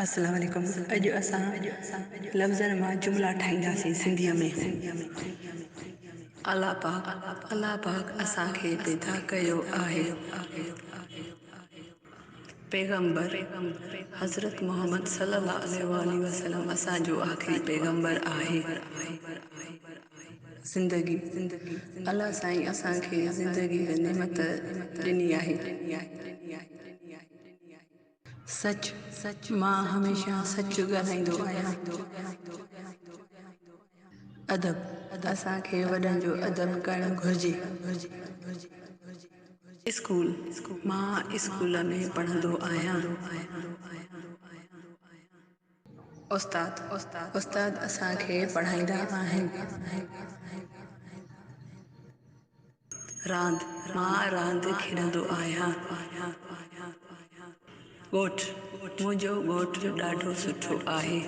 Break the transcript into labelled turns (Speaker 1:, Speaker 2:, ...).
Speaker 1: السلام عليڪم اڄ اسان لفظن مان جملا ٺاهينداسين سنڌيء ۾. الله پاڪ الله پاڪ اسان کي پيدا ڪيو آهي. پيغمبر حضرت محمد صلي الله عليه واٰله وسلم اسان جو آخري پيغمبر آهي. زندگي الله سائين اسان کي زندگي جي نعمت ڏني آهي. سچ، مان هميشه سچ ڳالهائيندو آهيان. ادب، اسان کي وڏن جو ادب ڪرڻ گهرجي. اسڪول، مان اسڪول ۾ پڙهندو آهيان. استاد، استاد اسان کي پڙهائيندا آهن. راند، مان راند کيڏندو آهيان. ڳوٺ، منهنجو ڳوٺ ڏاڍو سٺو آهي.